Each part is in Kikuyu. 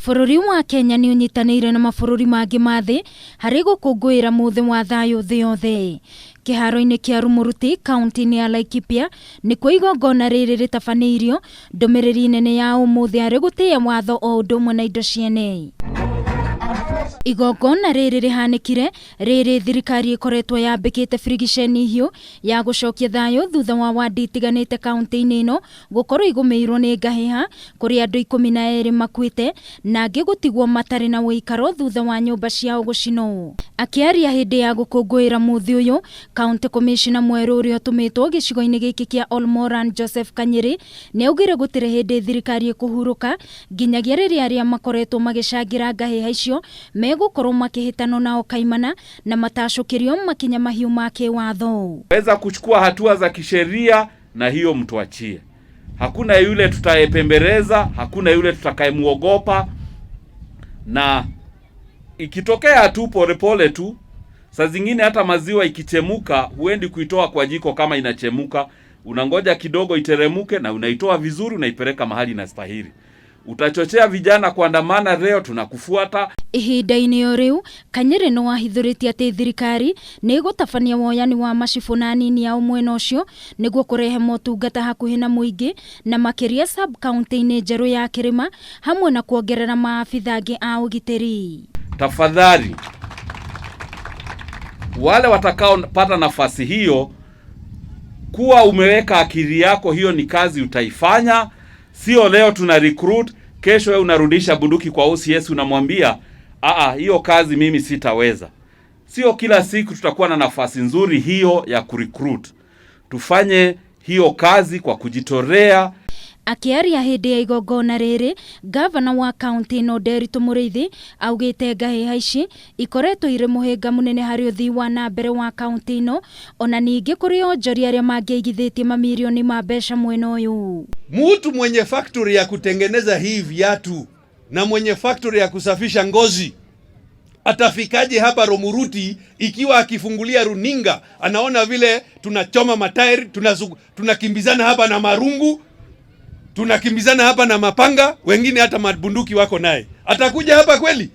Bũrũri wa Kenya nĩ ũnyitanĩire na mabũrũri mangĩ ma thĩ harĩ gũkũngũĩra mũthĩ wa thayũ thĩ yothe. Kĩharo-inĩ kĩa Rumuruti kaunti-inĩ ya Laikipia nĩkuo igongona rĩrĩ rĩtabanĩirio, ndũmĩrĩri nene ya ũmũthĩ arĩ gũtĩĩa watho o ũndũ ũmwe na indo ciene. Igongona rĩrĩ rĩhanĩkire rĩrĩ thirikari ĩkoretwo yambĩkĩte birigiceni hiũ ya gũcokia thayũ thutha wa wandi itiganĩte kaunti-inĩ ĩno gũkorwo igũmĩirwo nĩ ngahĩha kũrĩa andũ 12 makuĩte na angĩ gũtigwo matarĩ na ũikaro thutha wa nyũmba ciao gũcinwo. Akĩaria hĩndĩ ya gũkũngũĩra mũthĩ ũyũ, County Commissioner mwerũ ũrĩa ũtũmĩtwo gĩcigo-inĩ gĩkĩ kĩa Olmoran Joseph Kanyĩrĩ nĩaugire gũtirĩ hĩndĩ thirikari ĩkũhurũka nginyagia rĩrĩa arĩa makoretwo magĩcangĩra ngahĩha icio megũkorwo makĩhĩtanwo nao kaimana na matacũkĩrio makinya mahiũ ma kĩwatho. Weza kuchukua hatua za kisheria na hiyo mtuachie. Hakuna yule tutayepembereza, hakuna yule tutakayemuogopa, na ikitokea tu polepole tu. Saa zingine hata maziwa ikichemuka, huendi kuitoa kwa jiko kama inachemuka, unangoja kidogo iteremuke na unaitoa vizuri, unaipeleka mahali inastahili. Utachochea vijana kuandamana leo, tunakufuata. Ihinda-inĩ o rĩu, Kanyĩrĩ nĩ wahithũrĩtie atĩ thirikari nĩ ĩgũtabania woyani wa macibũ na anini ao mwena ũcio nĩguo kũrehe motungata hakuhĩ na mũingĩ na makĩria sub county-inĩ njerũ ya Kĩrĩma hamwe na kuongerera maabitha angĩ a ũgitĩri. Tafadhali wale watakaopata nafasi hiyo, kuwa umeweka akili yako, hiyo ni kazi utaifanya. Sio leo tuna recruit, kesho wewe unarudisha bunduki kwa OCS unamwambia aa, hiyo kazi mimi sitaweza. Sio kila siku tutakuwa na nafasi nzuri hiyo ya kurecruit. Tufanye hiyo kazi kwa kujitolea. Akĩaria hĩndĩ ya igongona rĩrĩ, gavana wa kaunti ĩno Nderitu Mũrĩithi augĩte ngahĩha ici ikoretwo irĩ mũhĩnga mũnene harĩ ũthii wa na mbere wa kaunti ĩno ona ningĩ kũrĩ onjoria arĩa mangĩigithĩtie mamirioni ma mbeca mwena ũyũ. Mtu mwenye factory ya kutengeneza hii viatu na mwenye factory ya kusafisha ngozi atafikaje hapa Rumuruti ikiwa akifungulia runinga anaona vile tunachoma matairi, tunakimbizana hapa na marungu, tunakimbizana hapa na mapanga, wengine hata mabunduki wako naye. Atakuja hapa kweli?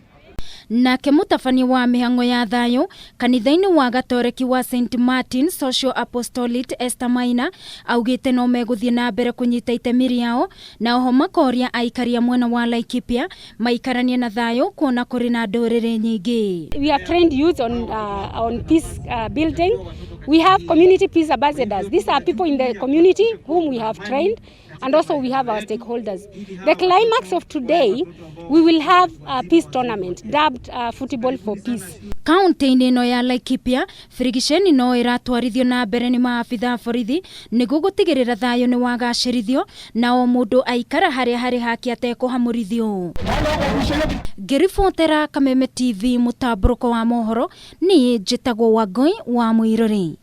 Nake mũtabania wa mĩhang'o ya thayũ kanitha-inĩ wa gatoreki wa St Martin Social Apostolate Esther Maina augĩte no megũthiĩ na mbere kũnyita itemi rĩao na oho makoria aikari a mwena wa Laikipia maikaranie na thayũ kuona kũrĩ na ndũrĩrĩ nyingĩ. We have trained youth on peace building. We have community peace ambassadors. These are people in the community whom we have trained, and also we have our stakeholders. The climax of today, we will have a peace tournament dubbed Football for Peace. Kaunti-inĩ ĩno ya Laikipia, birigiceni no ĩratwarithio na mbere nĩ maabitha a borithi nĩguo gũtigĩrĩra thayũ nĩ wagacĩrithio na o mũndũ aikara harĩa harĩ hake atekũhamũrithio. Ngĩribotera Kameme TV mũtambũrũko wa mohoro, niĩ njĩtagwo Wangũi wa Mũirũrĩ.